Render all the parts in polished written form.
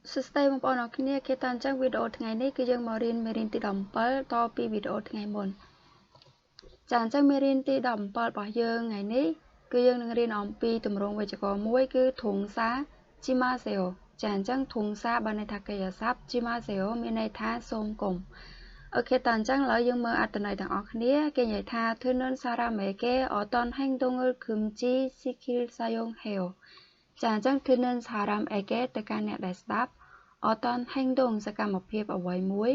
សួស្តីបងប្អូនអរគ្នាគេតាអញ្ចឹងវីដេអូថ្ងៃនេះគឺយើងមករៀនមេរៀនទី17តពីវីដេអូថ្ងៃមុនចាអញ្ចឹងមេរៀនទី17របស់យើងថ្ងៃនេះគឺយើងនឹងរៀនអំពីទម្រង់វេយ្យាករណ៍មួយគឺធុងសាជីម៉ាសេអូចាអញ្ចឹងធុងសាបានន័យថាកិរិយាសព្ទជីម៉ាសេអូមានន័យថាសូមកុំអូខេតើអញ្ចឹងឥឡូវយើងមើលអត្ថន័យទាំងអស់គ្នាគេនិយាយថា 듣는 사람에게 어떤 행동을 금지시킬 사용해요 ចាអញ្ចឹង 듣는 사람에게 ទៅកាន់អ្នកដែលស្ដាប់ 어떤 행동 សកម្មភាពអ្វីមួយ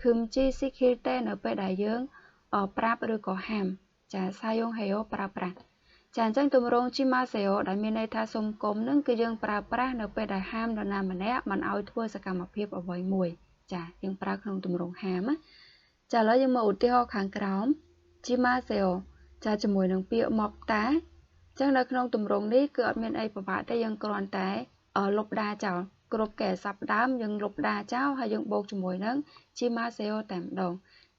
금지시킬 때 នៅពេលដែលយើងប្រាប់ឬក៏ហាមចា 사용해요 ប្រើប្រាស់ចាអញ្ចឹងទម្រង់ 지마세요 ដែលមានន័យថាសុំកុំនឹងគឺយើងប្រើប្រាស់នៅពេលដែលហាមនរណាម្នាក់មិនឲ្យធ្វើសកម្មភាពអ្វីមួយចាយើងប្រើក្នុងទម្រង់ហាមណាចាឥឡូវយើងមកឧទាហរណ៍ខាងក្រោម 지마세요 ចាជាមួយនឹងពាក្យមកតាអញ្ចឹងនៅក្នុងទម្រង់នេះគឺអត់មានអីពិបាកទេយើងគ្រាន់តែលុបដាចោលគ្រប់កែសព្ទដើមយើងលុបដាចោលហើយយើងបូកជាមួយនឹង 지마세요 តែម្ដង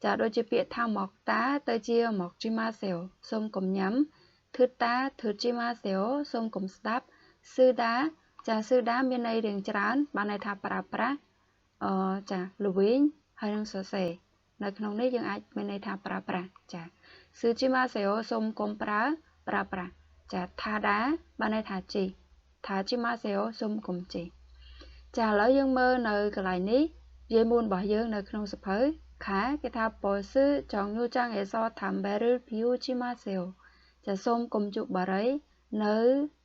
ចាដូចជាពាក្យថាមកតាទៅជាមក 지마세요 សូមកុំញ៉ាំធឺតាធឺ 지마세요 សូមកុំស្ដាប់ស៊ឺដាចាស៊ឺដាមានន័យរៀងច្រើនបានន័យថាប្រើប្រាស់ចាល្វីងហើយនឹងសរសេរនៅក្នុងនេះយើងអាចមានន័យថាប្រើប្រាស់ចាស៊ឺ 지마세요 សូមកុំប្រើប្រាស់ចាថាដាបានន័យថាជីថា 지마세요 សូមកុំជីចាឥឡូវយើងមើលនៅកន្លែងនេះយាយមូនរបស់យើងនៅក្នុងសភៅខាគេថា버스 정류장에서 담배를 피우지 마세요 ចាសូមកុំជក់បារីនៅ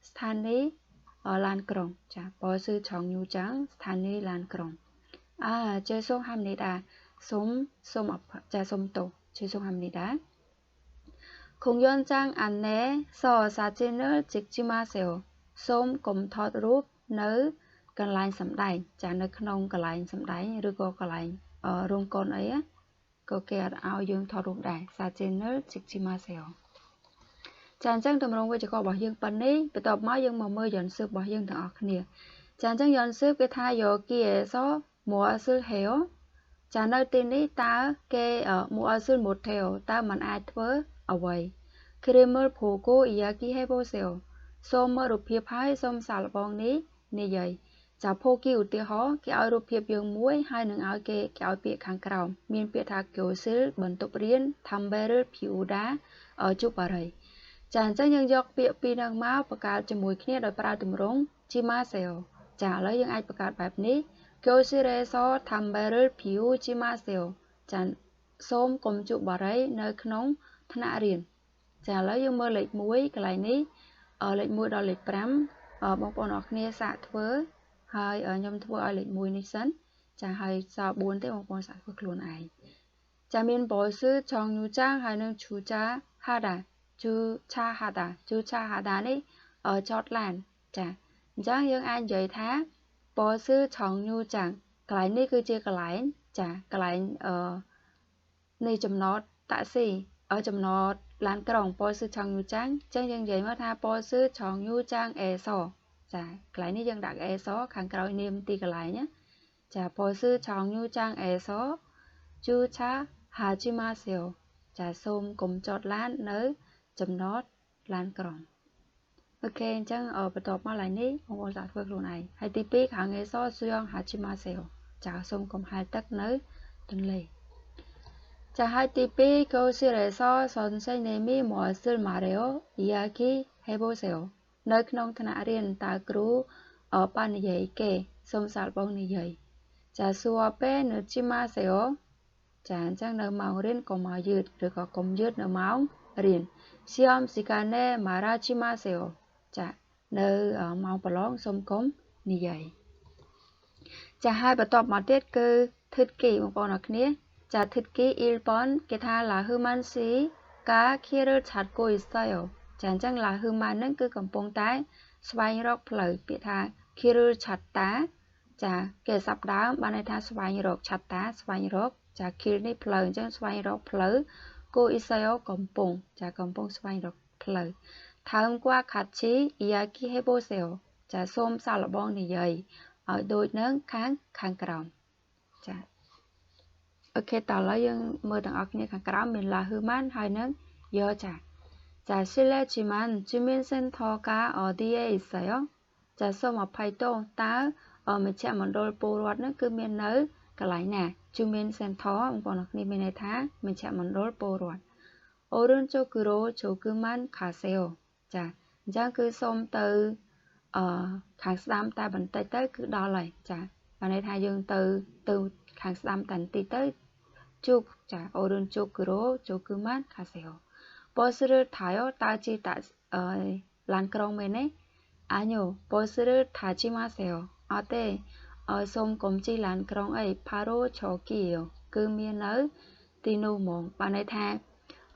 ស្ថានីយ៍ឡានក្រុងចា버스 정류장 ស្ថានីយ៍ឡានក្រុងអា죄송합니다សូមសូមចាសូមទោស죄송합니다 공연장 안내서 사진을 찍지 마세요 សូមកុំថតរូបនៅកន្លែងសម្ដែងចានៅក្នុងកន្លែងសម្ដែងឬក៏កន្លែងរោងកុនអីក៏គេអត់ឲ្យយើងថតរូបដែរ 사진을 찍지 마세요 ចាអញ្ចឹងទម្រង់វេយ្យាករណ៍របស់យើងប៉ុណ្នេះបន្ទាប់មកយើងមកមើលយន្តស៊ើបរបស់យើងទាំងអស់គ្នាចាអញ្ចឹងយន្តស៊ើបគេថា여기에서 무엇을 해요 ចានៅទីនេះតើគេ무엇을 못해요 តើមិនអាចធ្វើអ្វី 그림을 보고 이야기해보세요 សូមមើលរូបភាពហើយសូមសាកល្បងនេះនិយាយចាភោគីឧទាហរណ៍គេឲ្យរូបភាពយើងមួយហើយនឹងឲ្យគេឲ្យពាក្យខាងក្រោមមានពាក្យថា교실បន្ទប់រៀន담배를 피우다ជប់បារីចាអញ្ចឹងយើងយកពាក្យពីរនឹងមកបង្កើតជាមួយគ្នាដោយប្រើទម្រង់ 지마세요 ចាឥឡូវយើងអាចបង្កើតបែបនេះ 교실에서 담배를 피우지 마세요 ចាសូមកុំជក់បារីនៅក្នុងថ្នាក់រៀនចាឥឡូវយើងមើលលេខ1កន្លែងនេះលេខ1ដល់លេខ5បងប្អូនអរគ្នាសាកធ្វើហើយខ្ញុំធ្វើឲ្យលេខ1នេះសិនចាហើយសល់4ទេបងប្អូនសាកធ្វើខ្លួនឯងចាមាន버스 정류장ហើយនឹង주차하다 주차하다 주차하다នេះចតឡានចាអញ្ចឹងយើងអាចនិយាយថា버스 정류장កន្លែងនេះគឺជាកន្លែងចាកន្លែងនៃចំណតតាក់ស៊ីចំណតឡានក្រុង버스 정류장អញ្ចឹងយើងនិយាយមកថា버스 정류장에서ចាកន្លែងនេះយើងដាក់에서ខាងក្រោយនាមទីកន្លែងណាចា버스 정류장에서 주차하지 마세요ចាសូមកុំចតឡាននៅចំណតឡានក្រុងអូខេអញ្ចឹងបន្ទាប់មកឡើយនេះបងប្អូនសាកធ្វើខ្លួនឯងហើយទី2ខាង에서 수영하지 마세요ចាសូមកុំហែលទឹកនៅទន្លេចាហើយទី2 교실에서 선생님이 무엇을 말해요 이야기해보세요 នៅក្នុងថ្នាក់រៀនតើគ្រូបាននិយាយគេសូមសាកល្បងនិយាយចា수업에 늦지 마세요ចាអញ្ចឹងនៅម៉ោងរៀនកុំមកយឺតឬក៏កុំយឺតនៅម៉ោងរៀន시험 시간에 말하지 마세요ចានៅម៉ោងប្រឡងសូមកុំនិយាយចាហើយបន្ទាប់មកទៀតគឺ듣기បងប្អូនអរគ្នាចា듣기 1번គេថា라흐만 씨가 길을 찾고 있어요ចាអញ្ចឹង라흐만នឹងគឺកំពុងតែស្វែងរកផ្លូវពាក្យថា길을 찾다ចាគេសັບដើមបានន័យថាស្វែងរក찾다ស្វែងរកចា길នេះផ្លូវអញ្ចឹងស្វែងរកផ្លូវ고 있어요កំពុងចាកំពុងស្វែងរកផ្លូវ다음과 같이 이야기해보세요ចាសូមសាកល្បងនិយាយឲ្យដូចនឹងខាងក្រោមចាអូខេតោះឥឡូវយើងមើលទាំងអស់គ្នាខាងក្រោមមាន라흐만ហើយនឹង여자 자, 실례지만 주민센터가 어디에 있어요? 자, សូមអភ័យទោសតើ មជ្ឈមណ្ឌលពលរដ្ឋហ្នឹងគឺមាននៅកន្លែងណា 주민센터 បងប្អូនអរគ្នាមានន័យថាមជ្ឈមណ្ឌលពលរដ្ឋ 오른쪽으로 조금만 가세요 ចាអញ្ចឹងគឺសូមទៅអឺខាងស្ដាំតែបន្តិចទៅគឺដល់ហើយចាបានន័យថាយើងទៅទៅខាងស្ដាំតែបន្តិចទៅជុកចា 오른쪽으로 조금만 가세요 버스를 타요 តើជិះតាអឺឡានក្រុងមែនទេ 아니요 버스를 타지 마세요 អត់ទេសូមកុំជិះឡានក្រុងអី 바로 저기요 គឺមាននៅទីនោះហ្មងបានន័យថា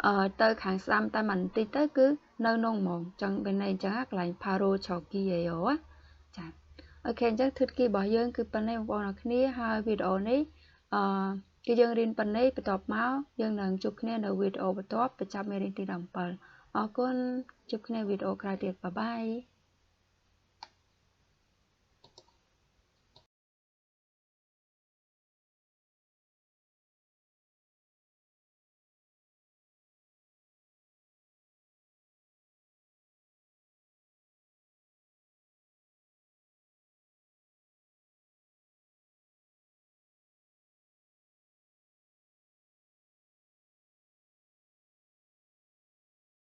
អឺទៅខាងស្ដាំតែបន្តិចទៅគឺនៅនោះហ្មងចឹងពេលនេះអញ្ចឹងកន្លែង 바로 저기예요 ចា OK អញ្ចឹង 듣기 របស់យើងគឺប៉ុណ្ណេះបងប្អូនអរគ្នាហើយវីដេអូនេះអឺគឺយើងរៀនប៉ុណ្ណេះបន្ទាប់មកយើងនឹងជួបគ្នានៅវីដេអូបន្ទាប់បញ្ចប់មេរៀនទី17អរគុណជួបគ្នាវីដេអូក្រោយទៀត bye bye.